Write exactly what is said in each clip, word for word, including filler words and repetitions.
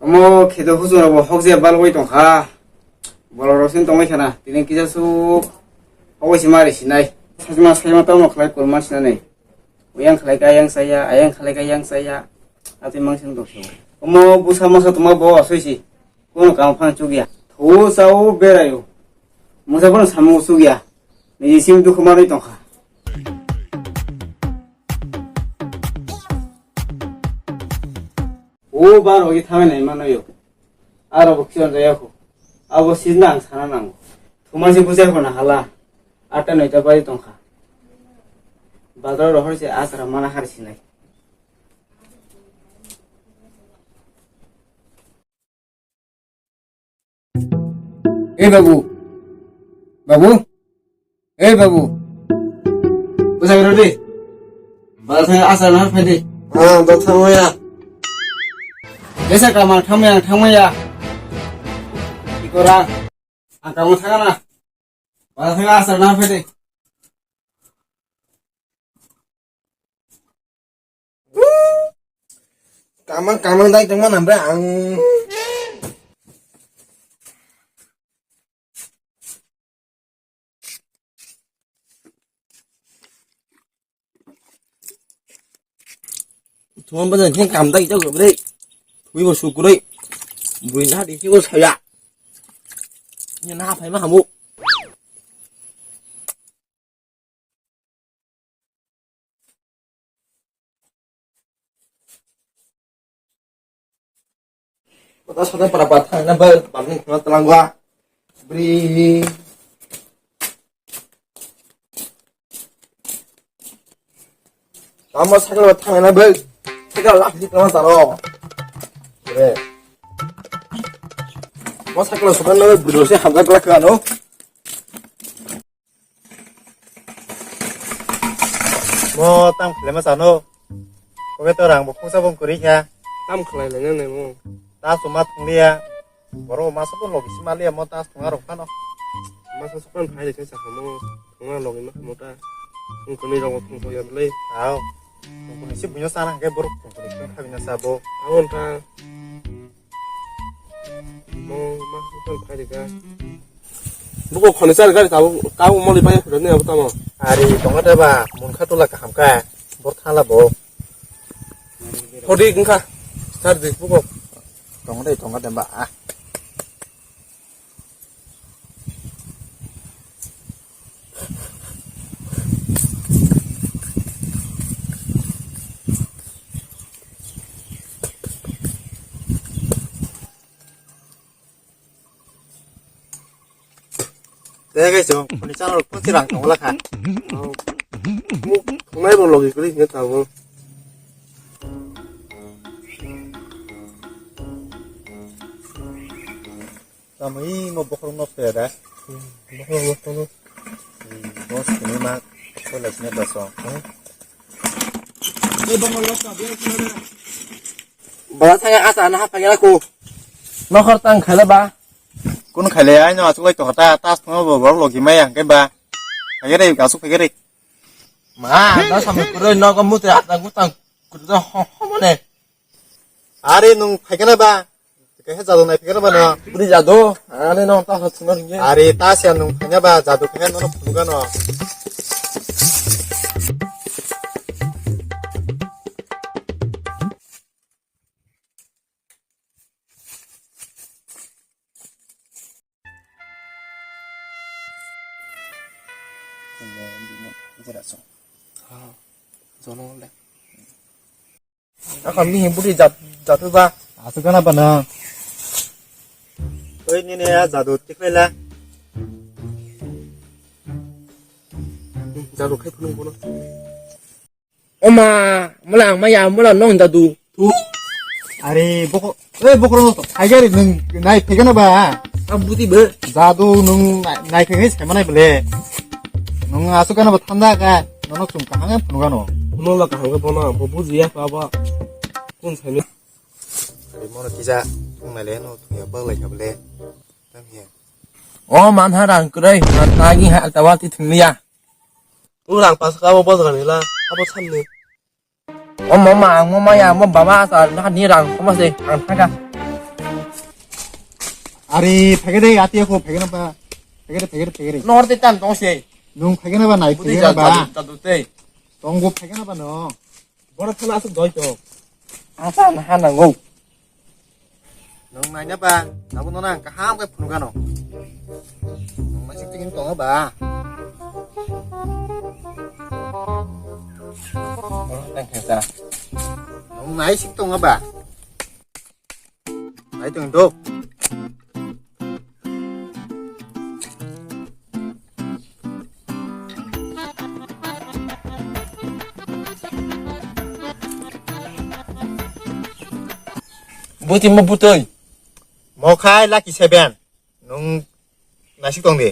Omo kheto huchung rok bo hokjaya balgwi tongkha. Borok rok sin tongwi khana, tini kisa su hokwi se mari sinai. Sajma sajma tamo khlai kolma sinani. Oyang khlai ka yang saya, ayang khlai ka yang saya. Atwi mang sing tongsi. Omo busa masa tongma bo asoi si. Kono kam phang chukya. Tho sao berayo. Musa bono samung chukya. Niji sim dukhu manwi tongkha. O bar hogi thangnai nai mano yo. Aro bo kichon jaya kho. Abo season ang sana nango. Thuma se bujai khona hala. Atta noita bari tongkha. Bazar rohor se asra mana har sinai. Ei babu. Babu. Ei babu. Bwsai rw di. Bwsai asa na phai di. Ah, da thangmaya. Besa kamang thangmaya, thangmaya. Ikora. Ang kamu thangana. Bwsai asa na phai di. Kamang kamang dai tongma nang bre ang. Thuma bwsai khe kam dai jagw bre. Thwi bo sukuroi. Bui na di khe bo saya. Ni na phai ma hamu. Kota sota para para thang na ba, ba ni khna talang wa. Bri. Tamo sakla thang na ba. Sakla lak di tamo taro. Re. Mo sakla sota na ba, bri se hamga kla ka no. Mo tam khlai ma sano. Kobe to rang bo khungsa bong kwrwi kha. Tam khlai lai nang nai mo. Ta suma thung liya. Boro masa bo logi sima liya mo ta suma rok phano. Masa sukran phai le khe sa mo. Thungna logi ma mo ta. Thung kuni rok thung thung ya le. Ao. Thung kuni si bunya sana ke borok thung kuni kha bina sa bo. Awon ta. Mo ma sukran phai le kha. Buko khoni char gari tabo kabo moli pai khoni ne abo tamo. Ari tonga de ba, mun kha tola kaham ka. Bor thala bo. Hodi wngkha. Char di buko. Tonga de, tonga de ba. Ah. Tei kaisa, khoni chana rok pochi rang tong wala kha. Muk thunai bo logi kwrwi hino tabuk. Tamo imo bokhorok nok se da. Bokhorok nok tono. Bos kini ma, kola sini doso. Bala thangya asa na hapha gela ko. Nokhor tang khala ba. Kun khala ai no asuk lai to ta tas no bo bor logi mai ang ke ba. Phagere asuk phagere. Ma, da sampai kuroi nogo mutre ata gutang kuroi ho ho mane. Are nung phaikana ba? Kaisa jadu nai phaikana ba no? Buri jadu. Are no ta hot suno hinge. Are ta sia nung phaikana ba jadu kaisa no phunukano. Ako mihing budi jat jatu ba. Asuk kana bana. Oi nini ya jadu tiklaila. Jadu khai phunung bono. Oma, mula ang maya, mula nong jadu. Tu. Are, boko, eh, boko no, tiger nung nai phegana ba. Ang buti be. Jadu nung nai, nai phegani sai manai bele. Nung asuk kana ba thanda ka, nono chung kahang phunugano. Nono kahang bono, bo bujiya pa ba. Kun sai. Are mono kisa, tung nai le no, tung ya ba lai ka bele. Tam ya. O manha rang kwrwi, man tagi ha tawal ti thungliya. Nung rang pas ka bo bojra nila, abo samni. O mama, ang mama ya, mo baba sa, na ni rang, koma se, ang thaga. Ari phege de ati ko phege na ba. Phege de, phege de, phege de. Nor te tan tong se. Nung phege na ba nai Budi phege na jal ba. Jadu jadu te. Tong go phege na ba no. Boro thala asuk doi to. Asa na ha nango. Nung nai na ba. Abo no nang kaham ke phunu gano. Nung masik tingin tong ba. Boro tang khe ta. Nung nai sik tong ba. Nai tong do. Bwtwi mo bwtwi. Mo khai lucky seven. Nung nasik tong di.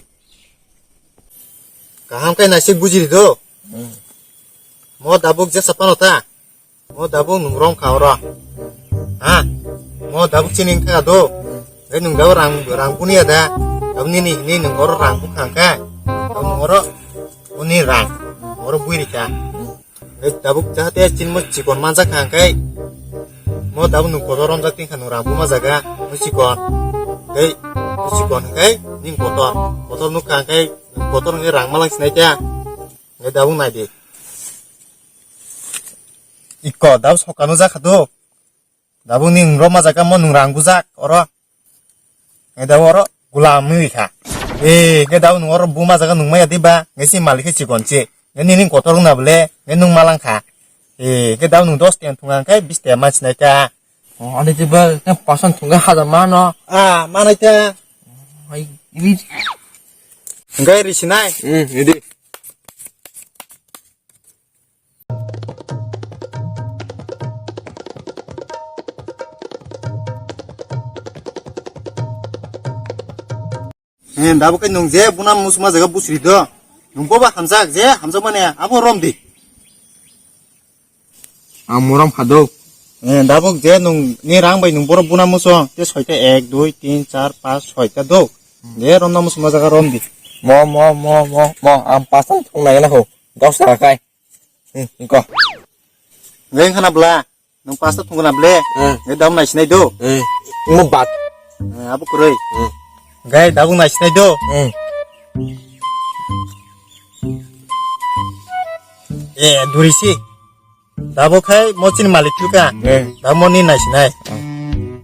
Kaham khe nasik buji di do. Hmm. Mo dabuk jesa pano ta. Mo dabuk nung rom kha oro. Ha? Mo dabuk chini kha do. Hei nung dabuk rang, rang buni ya da. Dabuk nini, nini nung oro rang bukha kha. Dabuk nung oro uni rang. Oro bui rikha. Hei dabuk jahate chini mo chikon manjak kha khe. Mo dabuk nung kotor romjak tin kha nung rang buma jaga. Mo chikon. Hei, mo chikon khe ning kotor. Kotor nuk kha khe kotor nung rang malang sinai kha. Hei dabuk nai di. Iko, dabo sokano jakha do. Dabo ni nung roma jaga mo nung rang bujak oro. Nge dabo oro gulam ni kha. Eh, nge dabo nung oro buma jaga nung maya diba, nge si malik khe chikon chi. Nge nini kotor wngna bole, nge nung malang kha. Eh, nge dabo nung dos ten thunga khe bis ten mansinai kha. Oh, ani diba, nge pasan thunga haja mano. Ah, manai kha. Ai, ini. Nge risinai. Hmm, ini. Eh, dabo khe nung je buna musuma jaga busri do. Nung boba hamjak je hamjak mane abo rom di. Ang morom kha do. Eh, dabo je nung ni rang bai nung borok buna muso te soita ek, dui, tin, char, pas, soita do. Je romna musuma jaga rom di. Mo, mo, mo, mo, mo, ang pasang thung nai na ho. Dos taka kai. Hmm, ko. Ngai khana bla. Nung pasta thungna ble. Hmm. Ngai dam nai sinai do. Hmm. Mo bat. Eh, abo kuroi. Hmm. Ngai dabung nai sinai do. Hmm. Eh, duri si. Dabo khai mo chini malik tuka. Hmm. Dabo mo ni nai sinai. Hmm.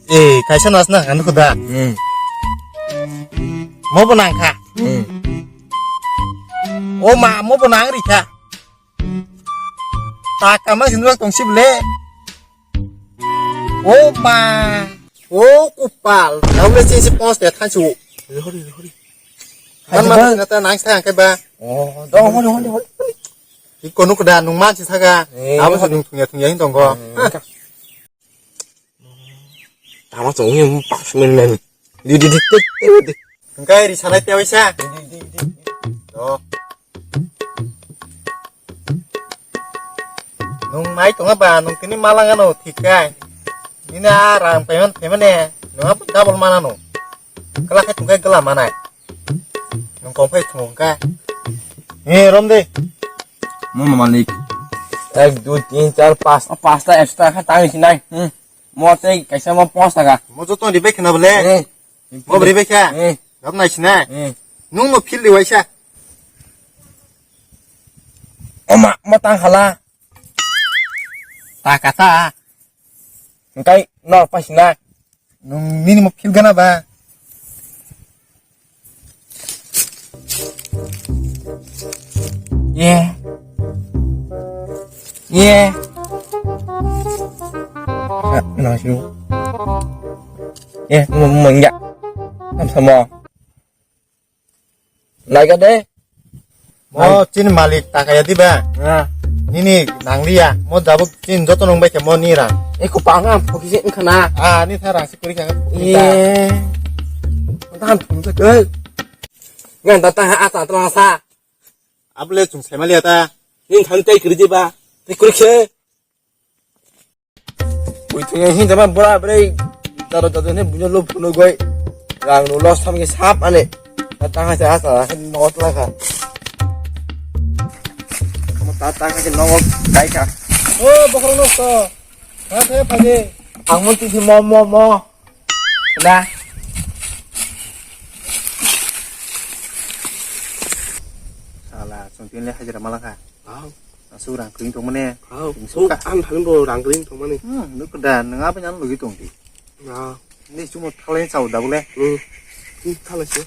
Eh, kaisa nas na kan ko da. Hmm. Mo bo nang kha. Hmm. O ma, mo bo nang ri kha. Ta kama sindro tong si ble. O ma. O kupal. Dau le si si pos te than su. Hori, hori. Man ma na ta nang sa kai ba. Oh, dong, hori, hori, hori. Iko nuk da nung man si saga. Eh. Abo sa nung thung ya thung ya hin tong go. Eh. Tama chong yang pas men men. Di, di, di, di, di, di. Engkai ri sanai te waisa. Di, di, di, di. Oh. Nung nai tonga ba, nung tini malanga no thik kai. Nini a rang payment payment ne. Nung apa double mana no. Kala kai tungkai gela manai. Nung kong phai thung kai. Eh, rom de. Mo malik. Ek, dui, tin, char, pas. O pasta extra kha tang sinai. Hmm. Mo tei kaisa mo pos taka. Mo joto ribai khna bole. Eh. Mo ribai kha. Eh. Gab nai sinai. Eh. Nung mo feel di waisa. Oma, mo tang hala. Ta kata. Engkai no pa sinai. Nung nini mo feel gana ba. Ye. Ye. Ah, no, shu. Ye, mo, mo, ya. Am sama. Naga de. Mo chin malik takaya diba? Ah. Nini nangliya. Mo dabuk chin joto nung bai khe mo ni rang. Eko pang am phoki se khana. Ah, ni tha rang si kuri kha. Ye. Tahan thum se ke. Ngan ta ta ha ata ta sa. Able chung semaliya ta. Nin than tei kri diba. Tei kri khe. Ui thung hin jama bora bre. Daro daro ne bunyo lo phuno goi. Rang no los tham ke sap ane. Ta ha sa sa no tla kha. Mo ta ta ke no kai kha. O bokhro no to. Ha the phage. Ang mo ti mo mo mo. Da. Sala, chwng tini le hajira malakha. Wow. Asuk rang kwrwng tongmani. Wow. Tini sukha. Ang thani bo rang kwrwng tongmani. Hmm, nuk da, nang aboni ano logi tong di. Ah. Ni chumo thalai chao da bole. Hmm. Hmm, thalai se.